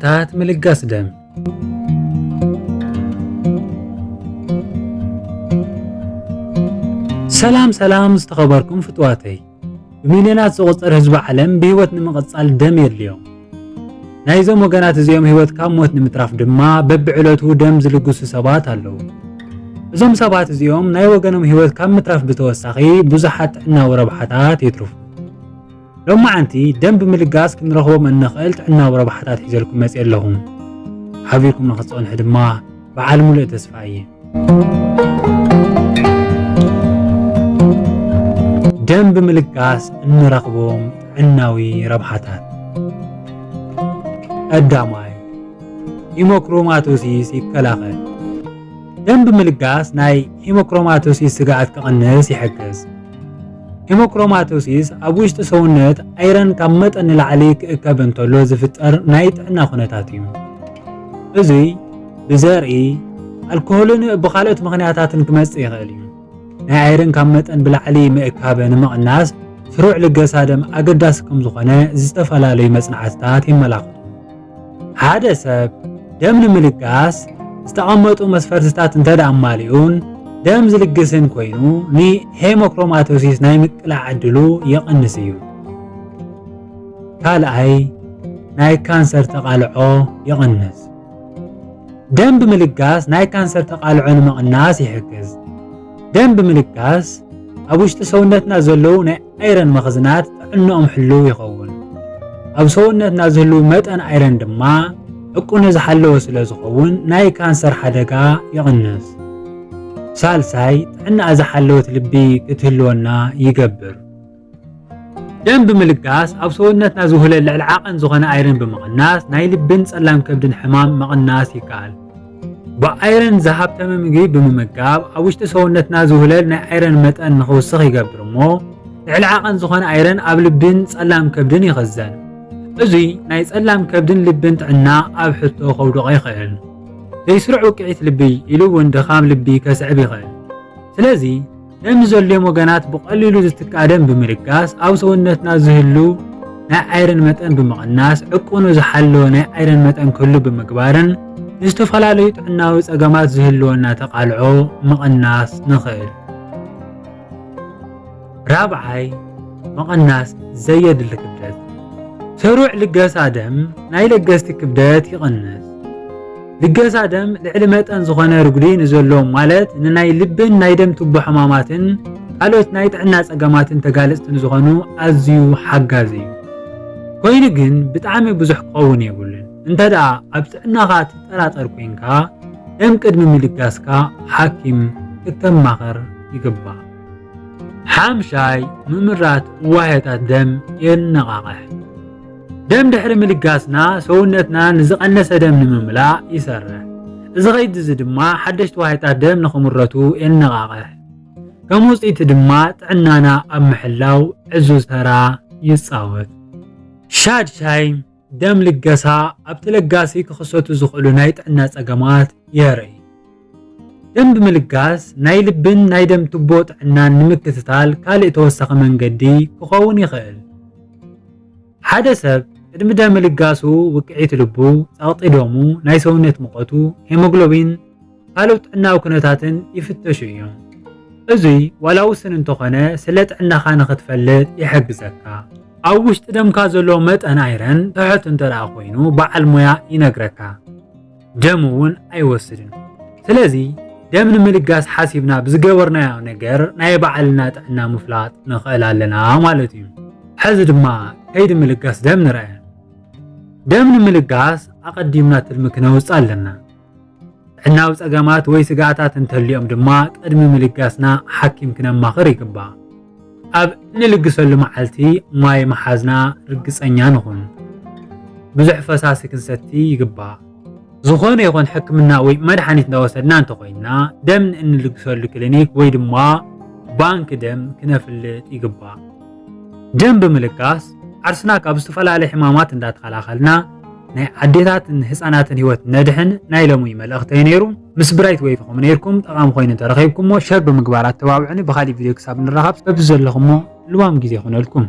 ረብሓታት ምልጋስ ደም። ሰላም ሰላም ዝተኸበርኩም ፍትዋተይ፣ ብሚልዮናት ዝቑጸር ህዝቢ ዓለም ብህይወት ንምቕጻል ደም የድልዮ። ናይዞም ወገናት እዚኦም ህይወት ካብ ሞት ንምትራፍ ድማ በብዕለቱ ደም ዝልግሱ ሰባት ኣለዉ። እዞም ሰባት እዚኦም ናይ ወገኖም ህይወት ካብ ምትራፍ ብተወሳኺ ብዙሓት ጥዕናዊ ረብሓታት የትርፉ። ሎማዓንቲ ደም ብምልጋስ ክንረኽቦም እንኽእል ጥዕናዊ ረብሓታት ሒዘልኩም መፅየ ኣለኹ። ሓቢርኩም ንኽትፀንሑ ድማ በዓል ሙሉእ ተስፋ እየ። ደም ብምልጋስ እንረኽቦም ጥዕናዊ ረብሓታት። ቀዳማይ፣ ሂሞክሮማቶሲስ ይከላኸል። ደም ብምልጋስ ናይ ሂሞክሮማቶሲስ ስግኣት ክቕንስ ይሕግዝ። ሂሞክሮማቶሲስ ኣብ ውሽጢ ሰውነት ኣይረን ካብ መጠን ንላዕሊ ክእከብ እንተሎ ዝፍጠር ናይ ጥዕና ኩነታት እዩ። እዙይ ብዘርኢ፣ ኣልኮሆልን ብኻልኦት ምኽንያታትን ክመጽእ ይኽእል እዩ። ናይ ኣይረን ካብ መጠን ብላዕሊ ምእካብ ንምቕናስ ስሩዕ ልገሳ ደም ኣገዳሲ ከም ዝኾነ ዝተፈላለዩ መጽናዕትታት የመላኽቱ። ሓደ ሰብ ደም ንምልጋስ ዝተቐመጡ መስፈርትታት እንተ ደኣ ኣማሊኡን ደም ዝልግስን ኮይኑ፣ ንሄሞክሮማቶሲስ ናይ ምቅላዕ ዕድሉ ይቕንስ እዩ። ካልኣይ፣ ናይ ካንሰር ተቓልዖ ይቕንስ። ደም ብምልጋስ ናይ ካንሰር ተቓልዖ ንምቕናስ ይሕግዝ። ደም ብምልጋስ ኣብ ውሽጢ ሰውነትና ዘለዉ ናይ ኣይረን መኽዝናት ጥዕንኦም ሕሉው ይኸውን። ኣብ ሰውነትና ዝህልው መጠን ኣይረን ድማ ዕቁኑ ዝሓለወ ስለ ዝኸውን ናይ ካንሰር ሓደጋ ይቕንስ። ሳልሳይ፣ ጥዕናኣ ዝሓለወት ልቢ ክትህልወና ይገብር። ደም ብምልጋስ ኣብ ሰውነትና ዝውህለል ልዕሊ ዓቐን ዝኾነ ኣይረን ብምቕናስ ናይ ልብን ጸላም ከብድን ሕማም ምቕናስ ይከኣል። ብኣይረን ዝሃብተመ ምግቢ ብምምጋብ ኣብ ውሽጢ ሰውነትና ዝውህለል ናይ ኣይረን መጠን ንኽውስኽ ይገብር እሞ፣ ልዕሊ ዓቐን ዝኾነ ኣይረን ኣብ ልብን ጸላም ከብድን ይኽዘን። እዙይ ናይ ጸላም ከብድን ልብን ጥዕና ኣብ ሕቶ ከውድቖ ይኽእል። ዘይስሩዕ ውቅዒት ልቢ ኢሉ እውን ድኻም ልቢ ከስዕብ ይኽእል። ስለዚ ደም ንዘድልዮም ወገናት ብቐሊሉ ዝትካእ ደም ብምልጋስ ኣብ ሰውነትና ዝህሉ ናይ ኣይረን መጠን ብምቕናስ ዕቁኑ ዝሓለወ ናይ ኣይረን መጠን ክህሉ ብምግባርን ንዝተፈላለዩ ጥዕናዊ ጸገማት ዝህልወና ተቓልዖ ምቕናስ ንኽእል። ራብዓይ፣ ምቕናስ ዘየድሊ ክብደት። ስሩዕ ልገሳ ደም ናይ ለገስቲ ክብደት ይቕንስ። ልገሳ ደም ልዕሊ መጠን ዝኾነ ርጉዲ ንዘለዎም፣ ማለት ንናይ ልብን ናይ ደም ቱቦ ሕማማትን ካልኦት ናይ ጥዕና ጸገማትን ተጋለጽቲ ንዝኾኑ ኣዝዩ ሓጋዚ እዩ። ኮይኑ ግን ብጣዕሚ ብዙሕ ክኸውን የብሉን። እንተ ደኣ ኣብ ጥዕናኻ ትጠራጠር ኮይንካ፣ ደም ቅድሚ ምልጋስካ ሓኪም ክተማኸር ይግባእ። ሓምሻይ፣ ምምራት ዋህዮታት ደም የነቓቕሕ። ደም ድሕሪ ምልጋስና ሰውነትና ንዝቐነሰ ደም ንምምላእ ይሰርሕ። እዚ ኸይዲ እዚ ድማ ሓደሽቲ ዋህዮታት ደም ንኽምረቱ የነቓቕሕ። ከም ውፅኢቱ ድማ ጥዕናና ኣብ ምሕላው ዕዙዝ ተራ ይፃወት። ሻድሻይ፣ ደም ልገሳ ኣብቲ ለጋሲ ክኽሰቱ ዝኽእሉ ናይ ጥዕና ጸገማት የርኢ። ደም ብምልጋስ ናይ ልብን ናይ ደም ቱቦ ጥዕናን ንምክትታል ካልእ ተወሳኺ መንገዲ ክኸውን ይኽእል። ሓደ ሰብ ቅድሚ ደም ምልጋሱ ውቅዒት ልቡ፣ ጸቕጢ ደሙ፣ ናይ ሰውነት ሙቐቱ፣ ሄሞግሎቢን ካልኦት ጥዕናዊ ኩነታትን ይፍተሹ እዮም። እዙይ ዋላ ውስን እንተኾነ ስለ ጥዕናኻ ንኽትፈልጥ ይሕግዘካ። ኣብ ውሽጢ ደምካ ዘሎ መጠን ኣይረን ትሑት እንተ ደኣ ኮይኑ በዓል ሞያ ይነግረካ። ደም እውን ኣይወስድን። ስለዚ ደም ንምልጋስ ሓሲብና ብዝገበርናዮ ነገር ናይ ባዕልና ጥዕና ምፍላጥ ንኽእል ኣለና ማለት እዩ። ሕዚ ድማ ከይዲ ምልጋስ ደም ንርአ። ደም ንምልጋስ ኣቐዲምና ትልሚ ክነውፅእ ኣለና። ጥዕናዊ ጸገማት ወይ ስግኣታት እንተልዮም ድማ ቅድሚ ምልጋስና ሓኪም ክነማኽር ይግባእ። ኣብ እንልግሰሉ መዓልቲ ማይ ምሓዝና ርግጸኛ ንኹን። ብዙሕ ፈሳሲ ክንሰቲ ይግባእ። ዝኾነ ይኹን ሕክምና ወይ መድሓኒት እንዳወሰድና እንተኾይንና ደም እንልግሰሉ ክሊኒክ ወይ ድማ ባንክ ደም ክነፍልጥ ይግባእ። ደም ብምልጋስ ዓርስና ካብ ዝተፈላለዩ ሕማማት እንዳተኸላኸልና ናይ ኣዴታትን ህፃናትን ህይወት ነድሕን ናይ ሎሚ መልእኽተይ ነይሩ። ምስ ብራይት ዌቭ ኢኹም ነይርኩም። ጠቓሚ ኮይኑ እንተረኺብኩሞ ሸር ብምግባር ኣተባብዑኒ። ብኻሊእ ቪድዮ ክሳብ ንራኸብ በብዘለኹሞ ልባም ግዜ ይኹነልኩም።